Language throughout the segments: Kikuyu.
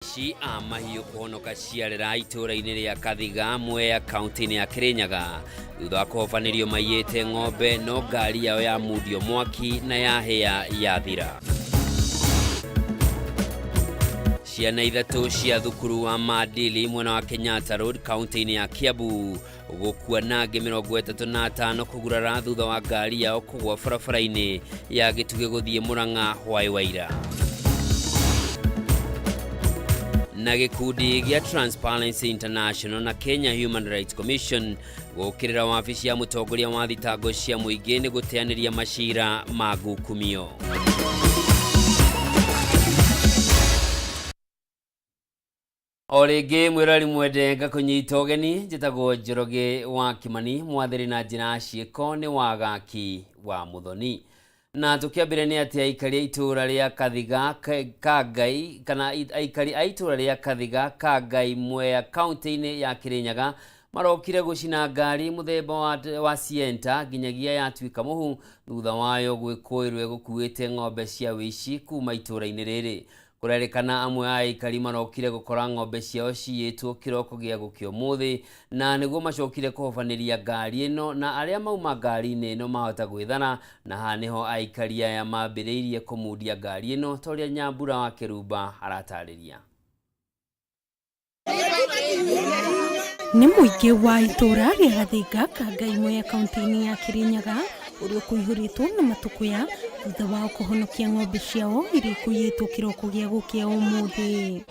Aici a mahiũ kũhonoka ciarera itũũra-inĩ rĩa Kathiga, Mwea, kaunti-inĩ ya Kĩrĩnyaga thutha wa kũhobanĩrio maiyĩte ng'ombe no ngari yao yamundio mwaki na yahĩa yathira. Ciana ithatũ cia thukuru wa Maadili mwena wa Kenyatta Road kaunti-inĩ ya Kiambu gũkua na angĩ 35 kũgurara thutha wa ngari yao kũgwa barabara-inĩ ya Gĩtugĩ gũthiĩ Mũrang'a hwaĩ wa ira. Na gĩkundi gĩa Transparency International na Kenya Human Rights Commission gũkĩrĩra wabici ya mũtongoria wa thitango cia mũingĩ nĩ gũteanĩria macira ma ngukumio. O rĩngĩ mwĩrori mwende ngakũnyita ũgeni, njĩtagwo Njoroge wa Kimani, mwathĩrĩ na njĩra ya ciĩko nĩ Wagaki wa Mũthoni. Na tũkĩambĩrĩria nĩ atĩ aikari a itũũra rĩa Kathiga ka Ngai kana aikari a itũũra rĩa Kathiga ka Ngai Mwea kaunti-inĩ ya Kĩrĩnyaga marokire gũcina ngari mũthemba wa, wa Sienta nginyagia yatuĩka mũhu thutha wayo gwĩkũĩrwo ĩgũkuĩte ng'ombe cia wĩici kuma itũũra-inĩ rĩrĩ. Kũrerĩkana amwe a aikari marokire gũkora ng'ombe ciao ciyĩtwo kĩroko gĩa gũkĩa ũmũthĩ na nĩguo macokire kũhobanĩria ngari ĩno na arĩa mauma ngari-inĩ ĩno mahota gwĩthara na haha nĩho aikari aya mambĩrĩirie kũmundia ngari ĩno ta ũrĩa Nyambura wa Kĩrumba aratarĩria. Nĩ mũingĩ wa itũũra rĩa Gathinga ka Ngai Mwea kaunti-inĩ ya Kĩrĩnyaga ũrĩa ũkũihũrĩtwo na matũkũya thutha wao kũhonokia ng'ombe ciao iria ikũiyĩtwo kĩroko gĩa gũkĩa ũmũthĩ.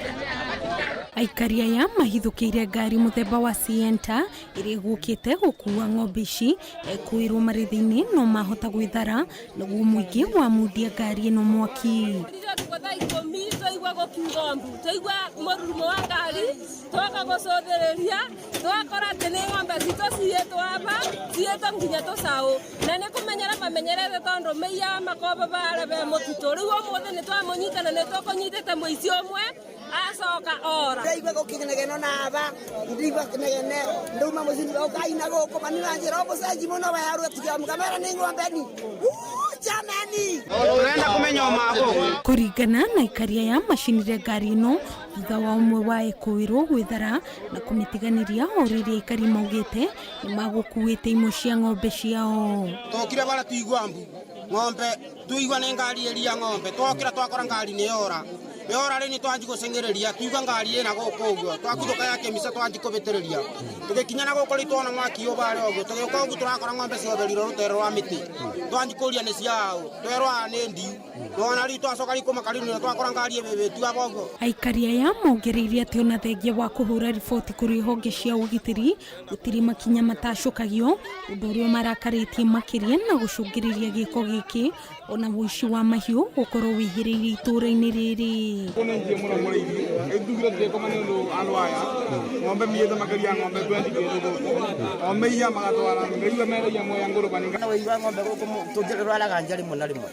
Aikari aya mahithũkĩire ngari mũthemba wa Sienta ĩrĩa ĩgũkĩte gũkua ng'ombe ici ekwĩrwo marĩ thĩinĩ no mahota gwĩthara naguo mũingĩ wamundia ngari ĩno mwaki. Thaa ikũmi twaigua gũkiuga mbu, twaigua mũrurumo wa ngari, twoka gũcũthĩrĩria, twakora atĩ nĩ ng'ombe citũ ciyĩtwo aba, ciyĩtwo nginya tũcaũ. Na nĩ kũmenyera mamenyerete tondũ maiyaga makombe barĩa be mũtitũ. Rĩu ũmũthĩ nĩ twamũnyita na nĩ tũkũnyitĩte mũici ũmwe acoka ora. Ndaigua gũkĩnegeno na aba, ndaigua kĩnegene, ndauma mũciĩ ũkaina gũkũ, mami wanjĩra ũgũcenji mũno we arue tiga mũkamera nĩ ng'ombe ni. Jamani! Tũrenda kũmenya ũma gũkũ. Kũringana na aikari aya macinire ngari ĩno thutha wa ũmwe wa ekũĩrwo gwĩthara na kũmĩtiganĩria o rĩrĩa aikari maugĩte nĩ magũkuĩte imwe cia ng'ombe ciao. Tokire bara tuigua mbu ng'ombe tuigua nĩ ngari ĩria ng'ombe twokĩra twakora ngari nĩ yora yora rĩ nĩ twanji gũceng'ereria tuigua ngari ĩna gũkũ ũguo twakuthũka ya kĩmica twanji kũbĩtĩrĩria tũgĩkinya na gũkũ rĩ tuona mwaki ũbarĩ ũguo tũgĩũka ũguo tũrakora ng'ombe cioberirwo rũtere rwa mĩtĩ twanji kũria nĩ ciaũ twerwo aya nĩ ndiu nona rĩu twacoka rĩu kũmaka rĩu nĩrĩo twakora ngari ĩbĩbĩtu aba ũguo. Aikari aya mongereire atĩ ona thengia wa kũhũra riboti kũrĩ honge cia ũgitĩri gũtirĩ makinya matacũkagio, ũndũ ũrĩa ũmarakarĩtie makĩria na gũcũngĩrĩria gĩko gĩkĩ ona ũici wa mahiũ gũkorwo wĩhĩrĩirie itũũra-inĩ rĩrĩ. Nĩ njie mũno mũrĩithi ĩthugire tũgĩkoma nĩ ũndũ andũ aya ng'ombe miĩte makĩria ng'ombe 20 kĩndũ gũkũ o mĩiya magatwara ngaigua meragia Mwea ngũrũbani. Wĩigua ng'ombe gũkũ tũraraga nja rĩmwe na rĩmwe.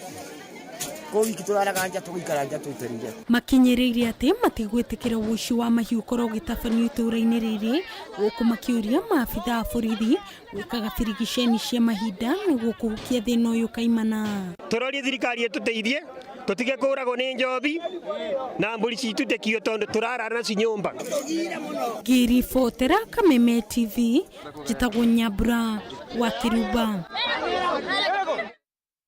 Kũ wiki tũraraga nja tũgaikara nja tũikarire. Makinyĩrĩire atĩ matigwĩtĩkĩra ũici wa mahiũ ũkorwo ũgĩtabanio itũũra-inĩ rĩrĩ, gũkũ makĩũria maabitha a borithi gwĩkaga birigiceni cia mahinda nĩguo kũhukia thĩna ũyũ kaimana. Tũrorie thirikari ĩtũteithie tũtige kũragwo nĩ njobi na mbũri citũ itekio tondũ tũrarara nacio nyũmba. Ngĩribotera Kameme TV, njĩtagwo Nyambura wa Kĩrumba.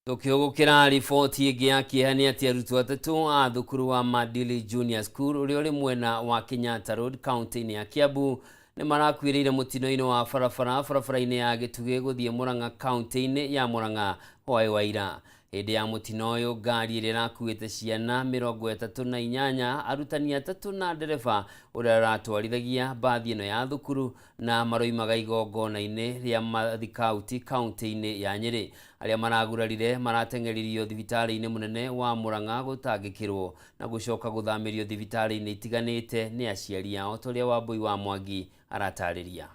Tũkĩhũgũkĩra riboti ĩngĩ ya kĩeha nĩ atĩ arutwo atatũ a thukuru wa Madili Junior School ũrĩa ũrĩ mwena wa Kenyatta Road kaunti-inĩ ya Kiambu nĩ marakuĩrĩire mũtino-inĩ wa barabara barabara-inĩ ya Gĩtugĩ gũthiĩ Murang'a kaunti-inĩ ya Murang'a hwaĩ wa ira. Hĩndĩ ya mũtino ũyũ ngari ĩrĩa ĩrakuĩte ciana 38, arutani atatũ na ndereba ũrĩa ũratwarithagia mbathi ĩno ya thukuru na maroimaga igongona-inĩ rĩa mathikauti kaunti-inĩ ya Nyĩrĩ. Arĩa maragurarire marateng'eririo thibitarĩ-inĩ mũnene wa Murang'a gũtangĩkĩrwo na gũcoka gũthamĩrio thibitarĩ-inĩ itiganĩte nĩ aciari ao ta ũrĩa Wambũi wa Mwangi aratarĩria.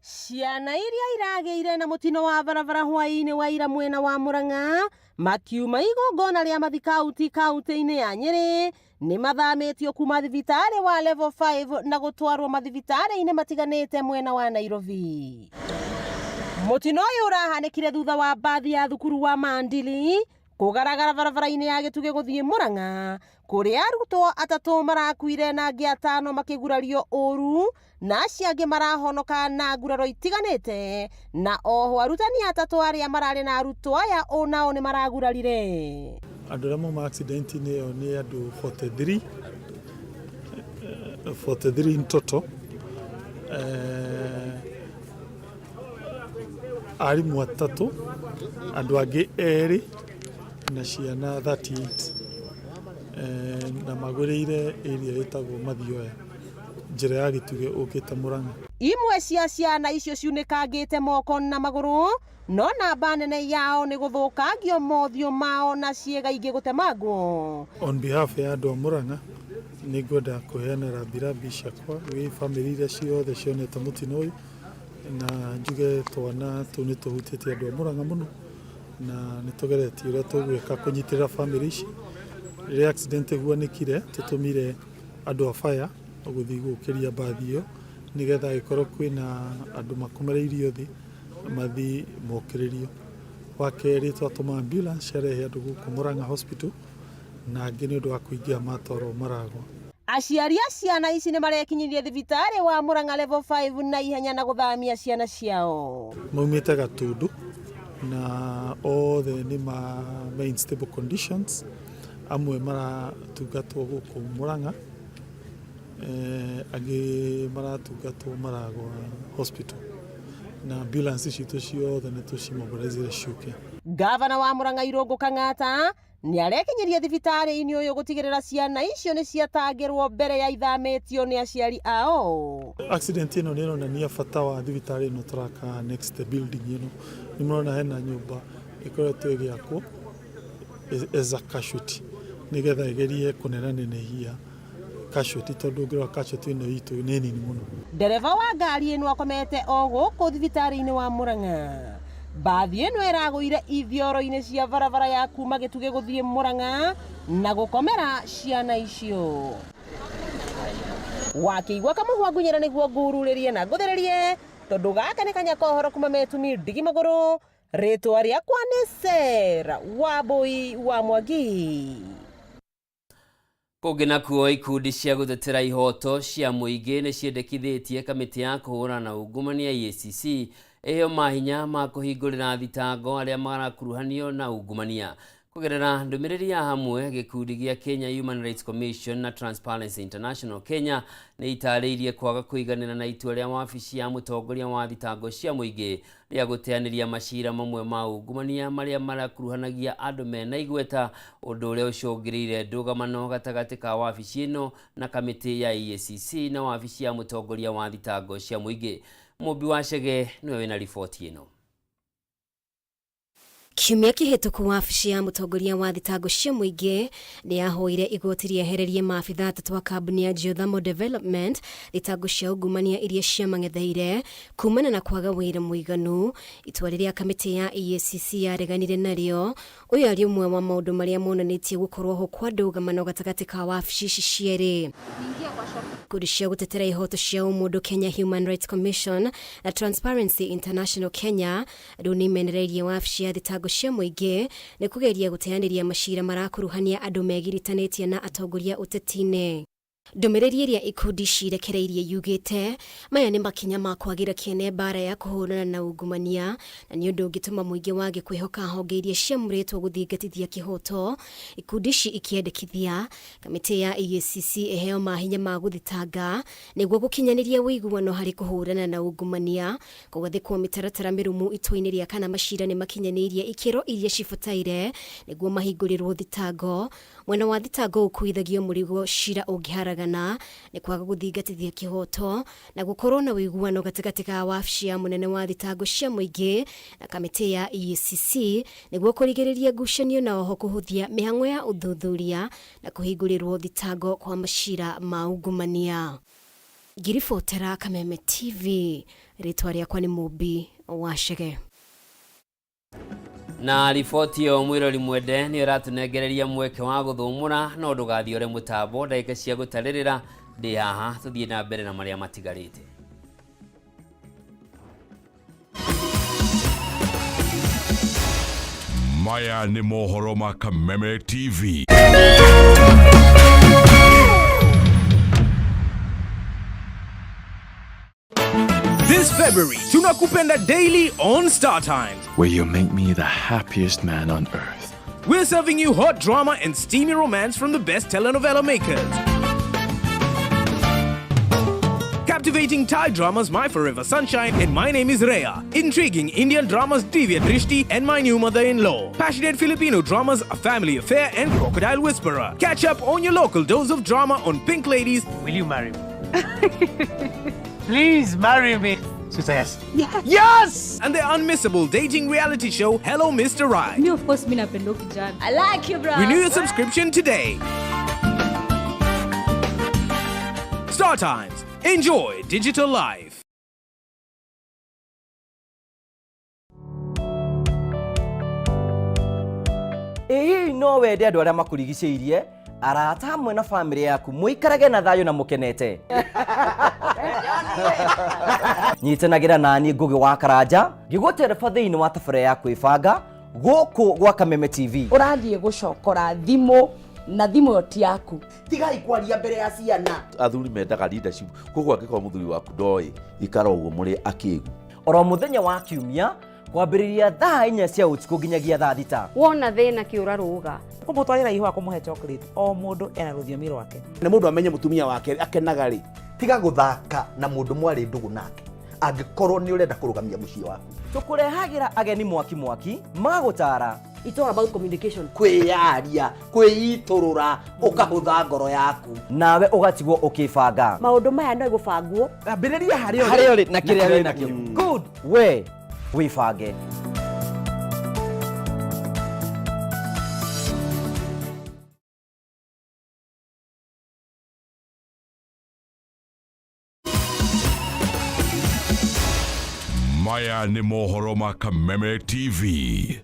Ciana iria iragĩire na mũtino wa barabara hwaĩ-inĩ wa ira mwena wa Murang'a makiuma igongona rĩa mathikauti kaunti-inĩ ya Nyĩrĩ nĩ mathamĩtio kuma thibitarĩ wa Level 5 na gũtwarwo mathibitarĩ-inĩ matiganĩte mwena wa Nairobi. Mũtino ũyũ ũrahanĩkire thutha wa mbathi ya thukuru wa Mandili kũgaragara barabara-inĩ ya Gĩtugĩ gũthiĩ Murang'a. Kũrĩa arutwo atatũ marakuire na angĩ atano makĩgurario ũru na acio angĩ marahonoka na nguraro itiganĩte, na oho arutani atatũ arĩa mararĩ na arutwo aya onao nĩ maragurarire. Andũ arĩa mauma accident-inĩ ĩyo nĩ andũ 43, 43 in total. Arimũ atatũ, andũ angĩ erĩ na ciana 38, na magũrĩire area ĩtagwo Mathioya, njĩra ya Gĩtugĩ ũkĩte Mũrang'a. Imwe cia ciana icio ciunĩkangĩte moko na magũrũ, no namba nene yao nĩ gũthũkangio mothiũ mao na ciĩga ingĩ gũtemangwo. On behalf ya andũ a Mũrang'a, nĩ ngwenda kũheana rambirambi ciakwa gwĩ bamĩrĩ iria ciothe cionete mũtino ũyũ, na njuge twana tũu nĩ tũhutĩtie andũ a Mũrang'a mũno, na nĩ tũgeretie ũrĩa tũgwĩka kũnyitĩrĩra bamĩrĩ ici. Rĩrĩa accident ĩhuanĩkire, tũtũmire andũ a fire gũthiĩ gũkĩria mbathi ĩyo, nĩgetha angĩkorwo kwĩna andũ makomereirio thĩ mathiĩ mokĩrĩrio. Wa kerĩ, twatũma ambulance ciarehe andũ gũkũ Mũrang'a hospital, na angĩ nĩ ũndũ wa kũingĩha matwarwo Maragwa. Aciari a ciana ici nĩ marekinyirie thibitarĩ wa Murang'a level 5 na ihenya na gũthamia ciana ciao. Maumĩte Gatundu na othe nĩ ma me in stable conditions, amwe maratungatwo gũkũ Murang'a, angĩ maratungatwo Maragwa hospital, na ambulance citũ ciothe nĩ tũcimobilizire ciũke. Gavana wa Murang'a Irũngũ Kang'ata nĩ arekinyirie thibitarĩ-inĩ ũyũ gũtigĩrĩra ciana icio nĩ ciatangĩrwo mbere ya ithamĩtio nĩ aciari ao. Accident ĩno nĩ ĩronania bata wa thibitarĩ ĩno tũraka next building ĩno. Nĩ mũrona hena nyũmba ĩkoretwo ĩgĩakwo as a casualty, nĩgetha ĩgerie kũnenanenehia casualty, tondũ ũngĩrora casualty ĩno itũ nĩ nini mũno. Ndereba wa ngari ĩno akomete o gũkũ thibitarĩ-inĩ wa Murang'a. Mbathi ĩno ĩragũire ithioro-inĩ cia barabara ya kuma Gĩtugĩ gũthiĩ Murang'a na gũkomera ciana icio. Wakĩigua kamũhwa ngunyĩra nĩguo ngururĩrie na ngũthĩrĩrie, tondũ gaka nĩ kanya kohoro kuma metumi ndigi magũrũ. Rĩtwa rĩakwa nĩ Sarah Wambui wa Mwangi. Kũngĩ nakuo, ikundi cia gũtetera ihoto cia mũingĩ nĩ ciendekithĩtie kamĩtĩ ya kũhũrana na ungumania EACC ĩheo mahinya ma kũhingũrĩra thitango arĩa marakuruhanio na ungumania. Kũgerera ndũmĩrĩri ya hamwe, gĩkundi gĩa Kenya Human Rights Commission na Transparency International Kenya nĩ itarĩirie kwaga kũiganĩra na itua rĩa wabici ya mũtongoria wa thitango cia mũingĩ rĩa gũteanĩria macira mamwe ma ungumania marĩa marakuruhanagia andũ mena igweta, ũndũ ũrĩa ũcũngĩrĩire ndũgamano gatagatĩ ka wabici ĩno na kamĩtĩ ya EACC na wabici ya mũtongoria wa thitango cia mũingĩ. Mũmbi wa Chege nĩwe wĩna riboti ĩno. Kiumia kĩhĩtũku wabici ya mũtongoria wa thitango cia mũingĩ nĩ yahoire igoti rĩehererie maabitha atatũ a kambuni ya Geothermal Development thitango cia ungumania iria ciamang'etheire kumana na kwaga wĩra mũiganu, itua rĩrĩa kamĩtĩ ya EACC yareganire narĩo. Ũyũ arĩ ũmwe wa maũndũ marĩa monanĩtie gũkorwo ho kwa ndũgamano gatagatĩ ka wabici ici cierĩ. Ikundi cia gũtetera ihoto cia ũmũndũ Kenya Human Rights Commission na Transparency International Kenya rĩu nĩ imenereirie wabici ya thitango cia mũingĩ nĩ kũgeria gũteanĩria macira marakuruhania andũ megiritanĩtie na atongoria ũteti-inĩ. Ndũmĩrĩri ĩrĩa ikundi cirekereirie yugĩte maya nĩ makinya ma kwagĩra kĩene mbara ya kũhũrana na ungumania, na nĩ ũndũ ũngĩtũma mũingĩ wage kwĩhoka honge iria ciamũrĩtwo gũthingatithia kĩhoto. Ikundi ici ikĩendekithia kamĩtĩ ya EACC ĩheo mahinya ma gũthitanga nĩguo gũkinyanĩria ũiguano harĩ kũhũrana na ungumania, kũgathĩkwo mĩtaratara mĩrũmu itua-inĩ rĩa kana macira nĩ makinyanĩirie ikĩro iria cibataire nĩguo mahingũrĩrwo thitango. Mwena wa thitango ũkuithagio mũrigo cira ũngĩharagana nĩ kwaga gũthingatithia kĩhoto na gũkorwo na ũiguano gatagatĩ ka wabici ya mũnene wa thitango cia mũingĩ na kamĩtĩ ya EACC nĩguo kũrigĩrĩria ngucanio na oho kũhũthia mĩhang'o ya ũthuthuria na kũhingũrĩrwo thitango kwa macira ma ungumania. Ngiribotera Kameme TV, rĩtwa rĩakwa nĩ Mũmbi wa Chege. Na riboti ĩyo mwĩrori mwende nĩ ĩratũnengereria mweke wa gũthũmũra, no ndũgathiĩ ũre mũtambo ndagĩka cia gũtarĩrĩra ndĩ haha tũthiĩ na mbere na marĩa matigarĩte. Maya nĩ mohoro ma Kameme TV. Tunakupenda daily on Star Times. Where you make me the happiest man on earth. We're serving you hot drama and steamy romance from the best telenovela makers. Captivating Thai dramas My Forever Sunshine and My Name is Rhea. Intriguing Indian dramas Divya Drishti and My New Mother-in-Law. Passionate Filipino dramas A Family Affair and Crocodile Whisperer. Catch up on your local dose of drama on Pink Ladies. Will you marry me? Please marry me. She says yes. Yes! And the unmissable dating reality show Hello Mr. Right. Me, of course, mi napenda kijana. I like you, bro. Renew your subscription today. Star Times. Enjoy digital life. Ĩ hihi no wende andũ arĩa makũrigicĩirie, arata hamwe na bamĩrĩ yaku mũikarage na thayũ na mũkenete? Nyitanagĩra naniĩ Ngũgĩ wa Karanja ngĩgũtereba thĩinĩ wa tabarĩra ya kwĩbanga gũkũ gwa Kameme TV. Ũrathiĩ gũcokora thimũ na thimũ ĩyo ti yaku. Tigai kwaria mbere ya ciana. Athuri mendaga leadership, koguo angĩkorwo mũthuri waku ndoĩ, ikara ũguo mũrĩ akĩgu. Oro mũthenya wa kiumia kwambĩrĩria thaa 4 cia ũtukũ nginyagia thaa 6. Wona thĩna kĩũra rũga. Kũmũtwarĩra ihũa, kũmũhe chocolate, o mũndũ ena rũthiomi rwake. Nĩ mũndũ amenye mũtumia wake akenaga rĩ. Tiga gũthaka na mũndũ mwarĩ ndũgũ nake angĩkorwo nĩ ũrenda kũrũgamia mũciĩ waku. Tũkũrehagĩra ageni mwaki mwaki magũtara. It's all about communication. Kwĩyaria, kwĩitũrũra, ũkahũtha ngoro yaku. Nawe ũgatigwo ũkĩbanga. Maũndũ maya no gũbangwo. Ambĩrĩria harĩa harĩa ũrĩ na kĩrĩa wĩ nakĩo. Good. We wĩbange. Maya nĩ mohoro ma Kameme TV.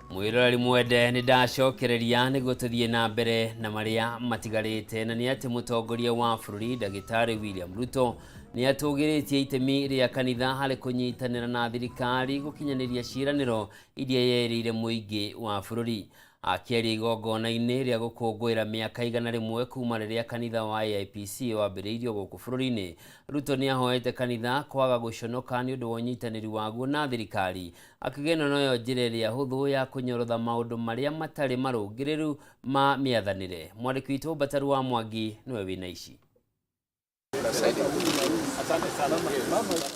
Mwiroreri mwende, nĩ ndacokereria nĩguo tũthiĩ na mbere na marĩa matigarĩte, na nĩ atĩ mũtongoria wa bũrũri ndagĩtarĩ William Ruto nĩ atũgĩrĩtie itemi rĩa kanitha harĩ kũnyitanĩra na thirikari gũkinyanĩria ciĩranĩro iria yerĩire mũingĩ wa bũrũri. Akĩaria igongona-inĩ rĩa gũkũngũĩra mĩaka 100 kuma rĩrĩa kanitha wa AIPC wambĩrĩirio gũkũ bũrũri-inĩ, Ruto nĩ ahoete kanitha kwaga gũconoka nĩ ũndũ wa ũnyitanĩri waguo na thirikari, akiuga ĩno noyo njĩra ĩrĩa hũthũ ya kũnyorotha maũndũ marĩa matarĩ marũngĩrĩru ma mĩathanĩre. Mwandĩki witũ Mbataru wa Mwangi nĩwe wĩna ici.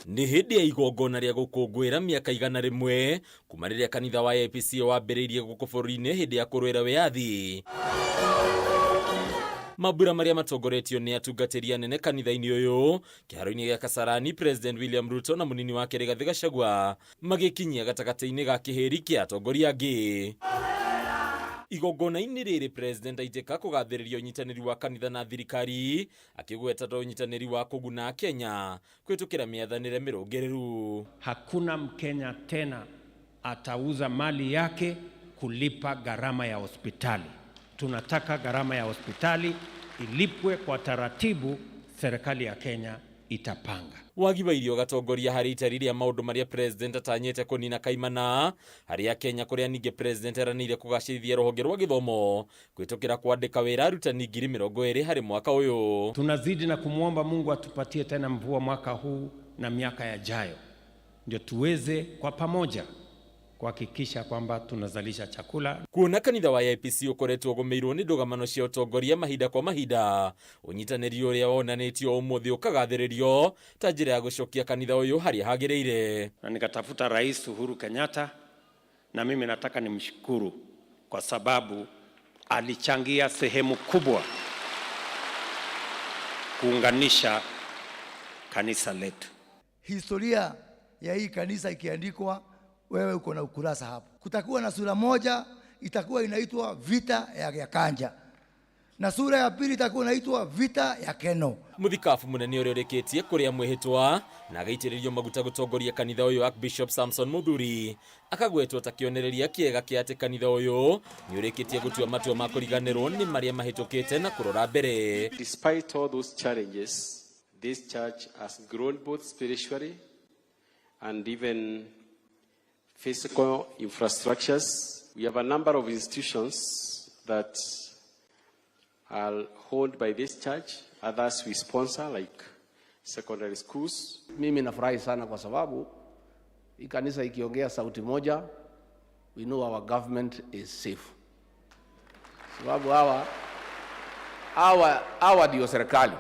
Nĩ hĩndĩ ya igongona rĩa gũkũngũĩra mĩaka 100 kuma rĩrĩa kanitha wa AIPC wambĩrĩirie gũkũ bũrũri-inĩ hĩndĩ ya kũrũĩra wĩyathi. Mambura marĩa matongoretio nĩ atungatĩri anene kanitha-inĩ ũyũ kĩharo-inĩ gĩa Kasarani, President William Ruto na mũnini wake Rigathĩ Gachagua magĩkinyia gatagatĩ-inĩ ga kĩhĩri kĩa atongoria angĩ. Igongona-inĩ rĩrĩ President aitĩka kũgathĩrĩria ũnyitanĩri wa kanitha na thirikari, akĩgweta ta ũnyitanĩri wa kũguna Kenya kũhĩtũkĩra mĩathanĩre mĩrũngĩrĩru. Hakuna Mkenya tena atauza mali yake kulipa gharama ya hospitali. Tunataka gharama ya hospitali ilipwe kwa taratibu, serikali ya Kenya itapanga. Wagi wa irio gatongoria harĩ itari rĩa maũndũ marĩa president atanyĩte kũnina kaimana harĩ Akenya, kũrĩa ningĩ president eranĩire kũgacĩrithia rũhonge rwa gĩthomo kũhĩtũkĩra kwandĩka wĩra arutani 20,000 harĩ mwaka ũyũ. Tunazidi na kumwomba Mungu atupatie tena mvua mwaka huu na miaka yajayo, ndio tuweze kwa pamoja kuhakikisha kwamba tunazalisha chakula. Kuona kanitha wa AIPC ũkoretwo ũgũmĩirwo nĩ ndũgamano cia ũtongoria mahinda kwa mahinda, ũnyitanĩri ũrĩa wonanĩtio ũmũthĩ ũkagathĩrĩrio ta njĩra ya gũcokia kanitha ũyũ harĩa hagĩrĩire. Na nikatafuta Rais Uhuru Kenyatta, na mimi nataka nimshukuru kwa sababu alichangia sehemu kubwa kuunganisha kanisa letu. Historia ya hii kanisa ikiandikwa, wewe uko na ukurasa hapo. Kutakuwa na sura moja itakuwa inaitwa vita ya Kanja, na sura ya pili itakuwa inaitwa vita ya Keno. Mũthikabu mũnene ũrĩa ũrĩkĩtie kũrĩa mwĩhĩtwa na agaitĩrĩrio maguta gũtongoria kanitha ũyũ Archbishop Samson Muthuri akagwetwo ta kĩonereria kĩega kĩa atĩ kanitha ũyũ nĩ ũrĩkĩtie gũtua matua ma kũriganĩrwo nĩ marĩa mahĩtũkĩte na kũrora mbere. Despite all those challenges, this church has grown both spiritually and even physical infrastructures. We have a number of institutions that are owned by this church, others we sponsor, like secondary schools. Mimi nafurahi sana kwa sababu hii kanisa ikiongea sauti moja, we know our government is safe, sababu hawa hawa hawa ndio serikali.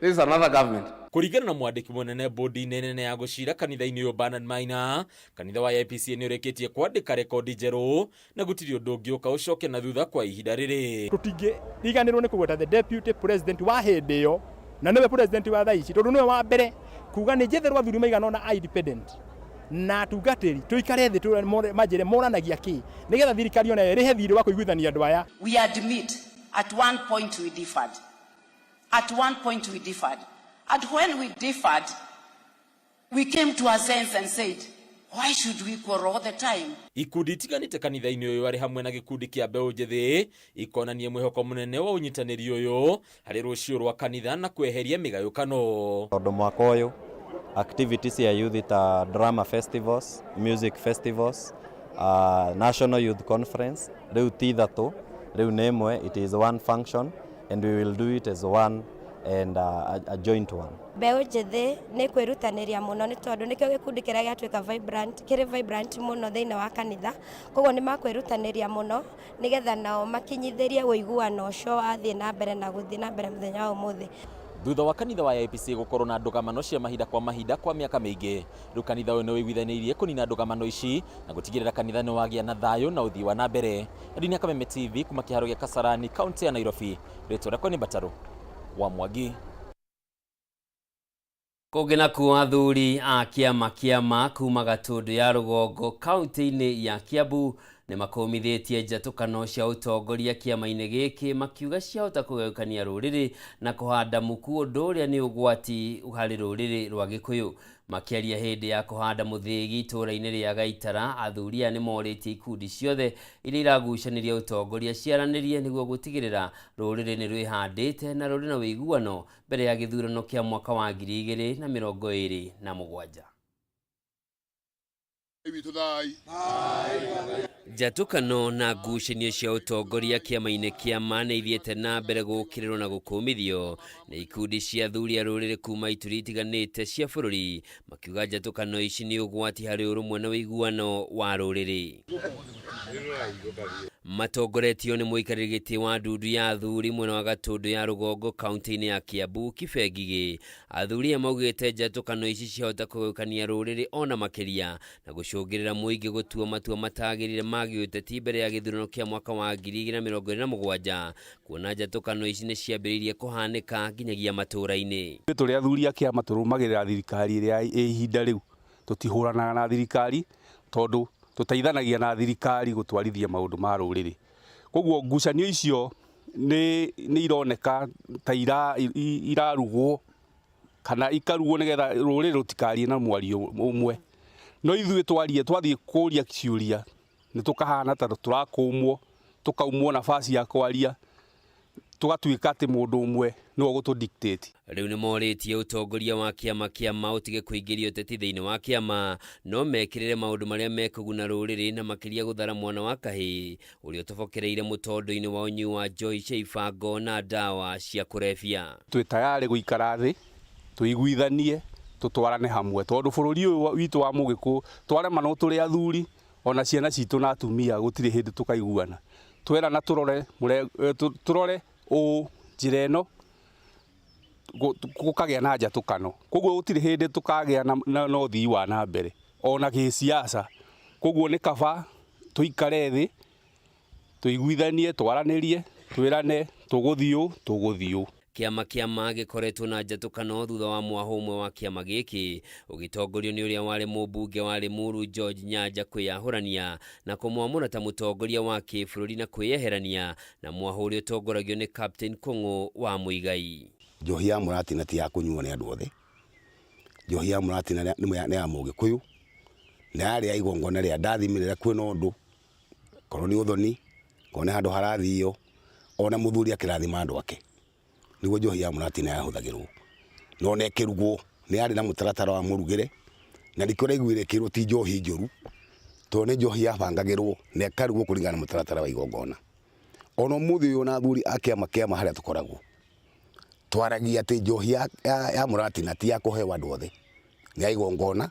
This is another government. Kũringana na mwandĩki mũnene bodi-inĩ nene ya gũcira kanitha-inĩ ũyũ Bernard Maina, kanitha wa AIPCA nĩ ũrĩkĩtie kwandĩka rekondi njerũ na gũtirĩ ũndũ ũngĩũka ũcoke na thutha kwa ihinda rĩrĩ. Tũtingĩriganĩrwo nĩ kũgweta the deputy president wa hĩndĩ ĩyo na nĩwe president wa thaa ici, tondũ nĩwe wa mbere kuga nĩ njetherwo athuri maigana ũna a independent na atungatĩri tũikare thĩ manjĩre moranagia kĩ nĩgetha thirikari onayo ĩrĩhe thirĩ wa kũiguithania andũ aya. We admit at one point we differed. At one point we differed. And when we differed, we came to our sense and said, why should we quarrel all the time? Ikundi itiganĩte kanitha-inĩ ũyũ arĩ hamwe na gĩkundi kĩa mbeũ njĩthĩ ikonania mwĩhoko mũnene wa ũnyitanĩri ũyũ harĩ rũciũ rwa kanitha na kweheria mĩgayũkano. Tondũ mwaka ũyũ activities ya youth ta drama festivals, music festivals, National Youth Conference rĩu ti ithatũ, rĩu nĩ ĩmwe, it is one function and we will do it as one and a joint one. Mbeũ njĩthĩ nĩ kwĩrutanĩria mũno nĩ tondũ nĩkĩo gĩkundi kĩrĩa gĩatuĩka vibrant, kĩrĩ vibrant mũno thĩinĩ wa kanitha, koguo nĩ makwĩrutanĩria mũno nĩgetha nao makinyithĩrie ũiguano ũcio wathiĩ na mbere na gũthiĩ na mbere mũthenya wa ũmũthĩ. Thutha wa kanitha wa AIPCA gũkorwo na ndũgamano cia mahinda kwa mahinda kwa mĩaka mĩingĩ, rĩu kanitha ũyũ nĩ ũiguithanĩirie kũnina ndũgamano ici na gũtigĩrĩra kanitha nĩ wagĩa na thayũ na ũthii wa na mbere. Edwin Kameme TV kuma kĩharo gĩa Kasarani, kaunti ya Nairobi. Rĩtwa rĩakwa nĩ Mbatarũ wa Mwangi. Kũngĩ nakuo athuri a kĩama kĩama kuma Gatũndũ ya rũgongo kaunti-inĩ ya Kiambu nĩ makũmithĩtie njatũkano cia ũtongoria kĩama-inĩ gĩkĩ makiuga ciahota kũgayũkania rũrĩrĩ na kũhanda muku, ũndũ ũrĩa nĩ ũgwati harĩ rũrĩrĩ rwa Gĩkũyũ. Makĩaria hĩndĩ ya kũhanda mũthĩgi itũũra-inĩ rĩa Gaitara, athuri aya nĩ morĩtie ikundi ciothe iria iragucanĩria ũtongoria ciaranĩrie nĩguo gũtigĩrĩra rũrĩrĩ nĩ rwĩhandĩte na rũrĩ na ũiguano mbere ya gĩthurano kĩa mwaka wa 2027. Njatũkano na ngucanio cia ũtongoria kĩama-inĩ kĩama nĩ ithiĩte na mbere gũkĩrĩrwo na gũkũmithio nĩ ikundi cia athuri a rũrĩrĩ kuma ituri itiganĩte cia bũrũri, makiuga njatũkano ici nĩ ũgwati harĩ ũrũmwe na ũiguano wa rũrĩrĩ. Matongoretio nĩ mũikarĩri gĩtĩ wa ndundu ya athuri mwena wa Gatũndũ ya rũgongo kaunti-inĩ ya Kiambu Kibe Ngigĩ, athuri aya maugĩte njatũkano ici ciahota kũgayũkania rũrĩrĩ ona makĩria na gũcũngĩrĩra mũingĩ gũtua matua matagĩrĩire ma gĩũteti mbere ya gĩthurano kĩa mwaka wa 2027, kuona njatũkano ici nĩ ciambĩrĩirie kũhanĩka nginyagia matũũra-inĩ. Tũrĩ athuri a kĩama tũrũmagĩrĩra thirikari ĩrĩa ĩ ihinda rĩu, tũtihũranaga na thirikari tondũ tũteithanagia na thirikari gũtwarithia maũndũ ma rũrĩrĩ. Koguo ngucanio icio nĩ ironeka ta irarugwo kana ikarugwo nĩgetha rũrĩrĩ rũtikarie na mwario ũmwe. No ithuĩ twarie twathiĩ kũria ciũria nĩ tũkahana ta tũrakũmwo, tũkaumwo nafasi ya kwaria, tũgatuĩka atĩ mũndũ ũmwe nĩwe ũgũtũ dictate. Rĩu nĩ morĩtie ũtongoria wa kĩama kĩama ũtige kũingĩria ũteti thĩinĩ wa kĩama, no mekĩrĩre maũndũ marĩa mekũguna rũrĩrĩ na makĩria gũthara mwana wa kahĩĩ ũrĩa ũtobokereire mũtondo-inĩ wa ũnyui wa njohi cia ibango na ndawa cia kũrebia. Twĩ tayarĩ gũikara thĩ tũiguithanie tũtwarane hamwe tondũ bũrũri ũyũ witũ wa Mũgĩkũyũ twaremanwo tũrĩ athuri ona ciana citũ na atumia gũtirĩ hĩndĩ tũkaiguana. Twerana tũrore tũrore ũũ njĩra ĩno gũkagĩa na njatũkano, koguo gũtirĩ hĩndĩ tũkagĩa na ũthii wa na mbere ona gĩsiasa. Koguo nĩ kaba tũikare thĩ tũiguithanie twaranĩrie twĩrane tũgũthiĩ ũũ tũgũthiĩ ũũ. Kĩama kĩama gĩkoretwo na njatũkano thutha wa mwaho ũmwe wa kĩama gĩkĩ ũgĩtongorio nĩ ũrĩa warĩ mũmbunge wa Limuru George Nyanja kwĩyahũrania na kũmwamũra ta mũtongoria wa kĩbũrũri na kwĩyeherania na mwaho ũrĩa ũtongoragio nĩ Captain Kũng'ũ wa Mũigai. Njohi ya mũratina ti ya kũnyuo nĩ andũ othe. Njohi ya mũratina nĩ ya Mũgĩkũyũ, na yarĩ ya igongona rĩa ndathimi rĩrĩa kwĩna ũndũ, korwo nĩ ũthoni, korwo nĩ handũ harathio, ona mũthuri akĩrathima andũ ake nĩguo njohi ya mũratina yahũthagĩrwo. No ona ĩkĩrugwo nĩ yarĩ na mũtaratara wa mũrugĩre, na nĩkĩo ũraiguire ĩkĩrwo ti njohi njũru, tondũ nĩ njohi yabangagĩrwo na ĩkarugwo kũringana na mũtaratara wa igongona. Ona ũmũthĩ ũyũ ona athuri a kĩama kĩama harĩa tũkoragwo Twaragia atĩ njohi ya, ya, ya mũratina ti ya kũheo andũ othe, nĩ ya igongona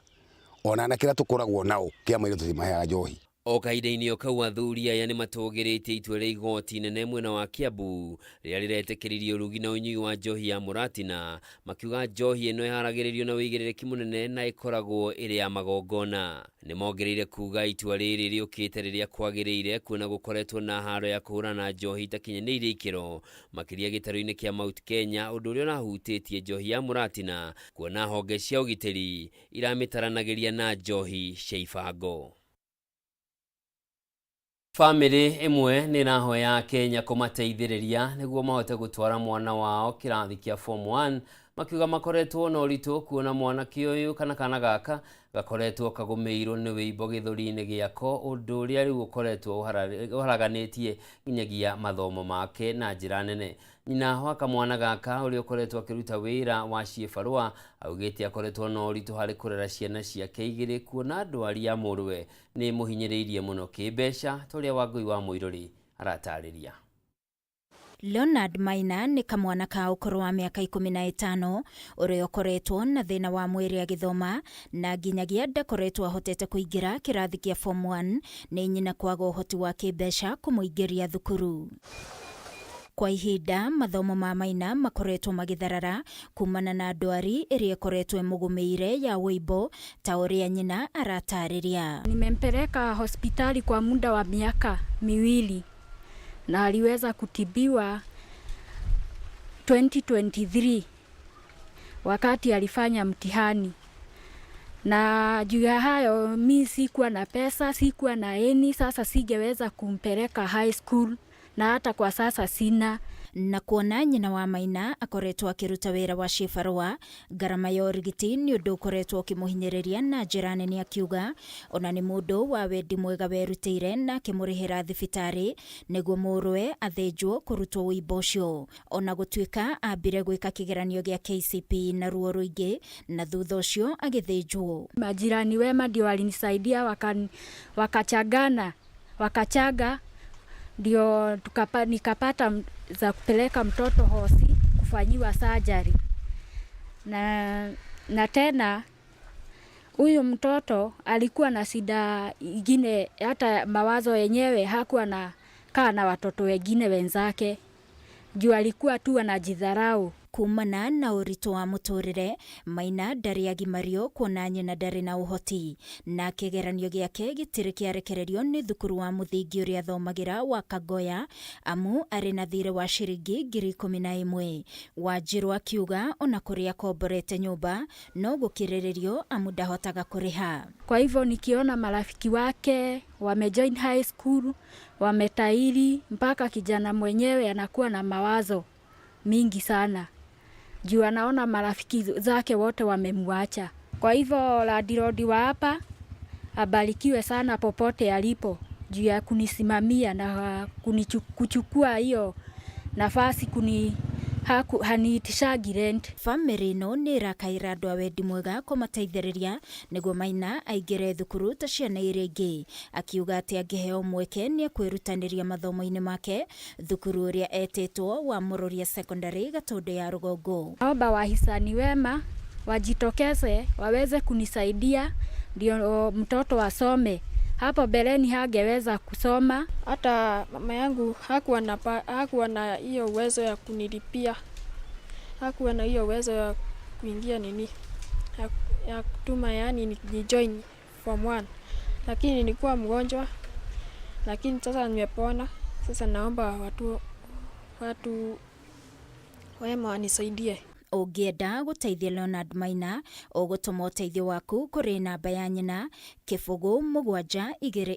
ona anake arĩa tũkoragwo nao kĩama-inĩ tũtimaheaga njohi. O kahinda-inĩ o kau athuri aya nĩ matũgĩrĩtie itua rĩa igoti inene mwena wa Kiambu rĩrĩa rĩretĩkĩririe ũrugi na ũnyui wa njohi ya mũratina, makiuga njohi ĩno ĩharagĩrĩrio na ũigĩrĩrĩki mũnene na ĩkoragwo ĩrĩ ya magongona. Nĩ mongereire kuga itua rĩrĩ rĩũkĩte rĩrĩa kwagĩrĩire kuona gũkoretwo na haro ya kũhũrana na njohi itakinyanĩirie ikĩro makĩria gĩtarũ-inĩ kĩa Mount Kenya, ũndũ ũrĩa ũrahutĩtie njohi ya mũratina kuona honge cia ũgitĩri iramĩtaranagĩria na njohi cia ibango. Bamĩrĩ ĩmwe nĩ ĩrahoya Kenya kũmateithĩrĩria nĩguo mahote gũtwara mwana wao kĩrathi kĩa form 1, makiuga makoretwo na ũritũ kuona mwanake ũyũ kana kana gaka gakoretwo kagũmĩirwo nĩ wĩimbo gĩthũri-inĩ gĩako, ũndũ ũrĩa rĩu ũkoretwo ũharaganĩtie nginyagia mathomo make na njĩra nene. Nyina wa kamwana gaka ũrĩa ũkoretwo akĩruta wĩra wa ciĩbarũa augĩte akoretwo na ũritũ harĩ kũrera ciana ciake igĩrĩ kuona ndwari ya mũrũwe nĩ ĩmũhinyĩrĩirie mũno kĩmbeca, ta ũrĩa Wangũi wa Mũirũrĩ aratarĩria. Leonard Maina nĩ kamwana ka ũkũrũ wa mĩaka 15 ũrĩa ũkoretwo na thĩna wa mwĩrĩ agĩthoma na nginyagia ndakoretwo ahotete kũingĩra kĩrathi kĩa form 1 nĩ nyina kwaga ũhoti wa kĩmbeca kũmũingĩria thukuru. Kwa ihinda mathomo ma Maina makoretwo magĩtharara kumana na ndwari ĩrĩa ĩkoretwo ĩmũgũmĩire ya ũimbo ta ũrĩa nyina aratarĩria. Nimempeleka hospitali kwa muda wa miaka 2 na aliweza kutibiwa 2023 wakati alifanya mtihani, na juu ya hayo mi sikuwa na pesa, sikuwa na eni, sasa singeweza kumpeleka high school na hata kwa sasa sina. Na kuona nyina wa Maina akoretwo akĩruta wĩra wa cibarũa ngarama ya ũrigiti nĩ ũndũ ũkoretwo ũkĩmũhinyĩrĩria na njĩra nene, akiuga ona nĩ mũndũ wa wendi mwega werutĩire na akĩmũrĩhĩra thibitarĩ nĩguo mũrũwe athĩnjwo kũrutwo ũimbo ũcio, ona gũtuĩka ambire gwĩka kĩgeranio gĩa KCPE na ruo rũingĩ na thutha ũcio agĩthĩnjwo. Majirani wema ndio walinisaidia, wakachangana, wakachanga ndio nikapata za kupeleka mtoto hosi kufanyiwa surgery. Na tena huyu mtoto alikuwa na shida ingine, hata mawazo yenyewe hakuwa na kaa na watoto wengine wenzake juu alikuwa tu anajidharau. Kumana na ũritũ wa mũtũrĩre Maina ndarĩ agimario kuona nyina ndarĩ na ũhoti na kĩgeranio gĩake gĩtirĩ kĩarekererio nĩ thukuru wa mũthingi ũrĩa athomagĩra wa Kagoya amu arĩ na thirĩ wa ciringi 11,000. Wanjirũ akiuga ona kũrĩa akomborete nyũmba no gũkirĩrĩrio amu ndahotaga kũrĩha. Kwa hivyo nikiona marafiki wake wamejoin high school, wametairi, mpaka kijana mwenyewe anakuwa na mawazo mingi sana juu anaona marafiki zake wote wamemwacha. Kwa hivyo landlord wa hapa abarikiwe sana popote alipo juu ya kunisimamia na kuchukua hiyo nafasi haniitishagi rent. Famĩlĩ ĩno nĩ ĩrakaĩra andũ a wendi mwega kũmateithĩrĩria nĩguo Maina aingĩre thukuru ta ciana iria ingĩ, akiuga atĩ angĩheo mweke nĩ ekwĩrutanĩria mathomo-inĩ make thukuru ũrĩa etĩtwo wa Mururia Secondary Gatũndũ ya Rũgongo. Naomba wahisani wema wajitokeze waweze kunisaidia ndio mtoto asome. Hapo mbeleni hangeweza kusoma. Hata mama yangu hakuwa na hiyo uwezo ya kunilipia, hakuwa na hiyo uwezo ya kuingia nini ya kutuma, yani ni join form 1, lakini nilikuwa mgonjwa, lakini sasa nimepona. Sasa naomba watu wema wanisaidie. Ũngĩenda gũteithia Leonard Maina ũgũtũma ũteithio waku kũrĩ namba ya nyina 0 7 2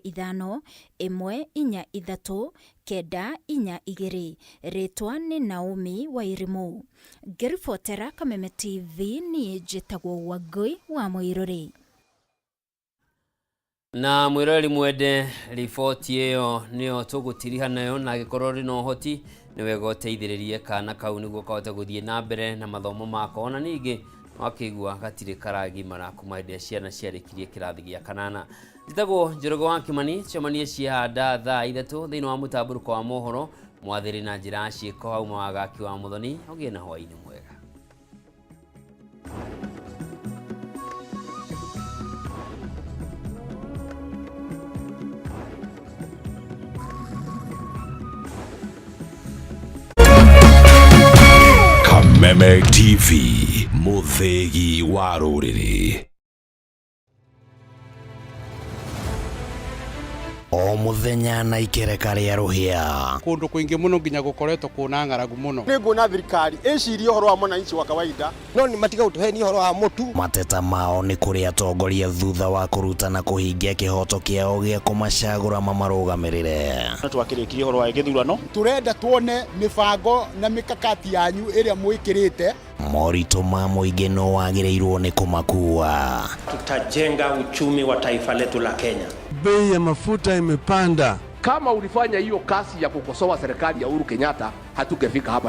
5 1 4 3 9 4 2. Rĩtwa nĩ Naomi Wairimu. Ngĩribotera Kameme TV niĩ njĩtagwo Wangũi wa Mũirũrĩ. Na mwĩroreri mwende, riboti ĩyo nĩyo tũgũtiriha nayo, na angĩkorwo ũrĩ na ũhoti nĩ wega ũteithĩrĩrie kana kau nĩguo kahote gũthiĩ na mbere na mathomo mako, ona ningĩ wakĩigua gatirĩ karagimara kuma hĩndĩ ĩrĩa ciana ciarĩkirie kĩrathi gĩa kanana. Njĩtagwo Njoroge wa Kimani, cemanie ciahanda thaa 3 thĩinĩ wa mũtambũrũko wa mohoro Mwathĩrĩ na njĩra ya ciĩko auma wagaki wa Muthoni, ũgĩe na hwaĩ-inĩ mwega. Kameme TV, mũthĩgi wa rũrĩrĩ. O muthenya na ikereka rĩa rũhĩa. Kundu kwingi muno nginya gukoretwo kuna ng'aragu muno. Nĩ nguona thirikari ĩcirie ũhoro wa mwananchi wa kawaida no nĩ matiga gũtũhenia ũhoro wa mũtu. Mateta mao nĩ kũrĩ atongoria thutha wa kũruta na kũhingia kĩhoto kĩao gĩa kũmacagũra mamarũgamĩrĩre. No twakĩrĩkirie ũhoro wa gĩthurano. Tũrenda tuone mĩbango na mikakati yanyu ĩrĩa mwĩkĩrĩte. Moritũ ma mũingĩ no wagĩrĩirwo nĩ kũmakua. Tutajenga uchumi wa taifa letu la Kenya. Bei ya mafuta imepanda. Kama ulifanya hiyo kazi ya kukosoa serikali ya Uhuru Kenyatta, hatungefika hapa.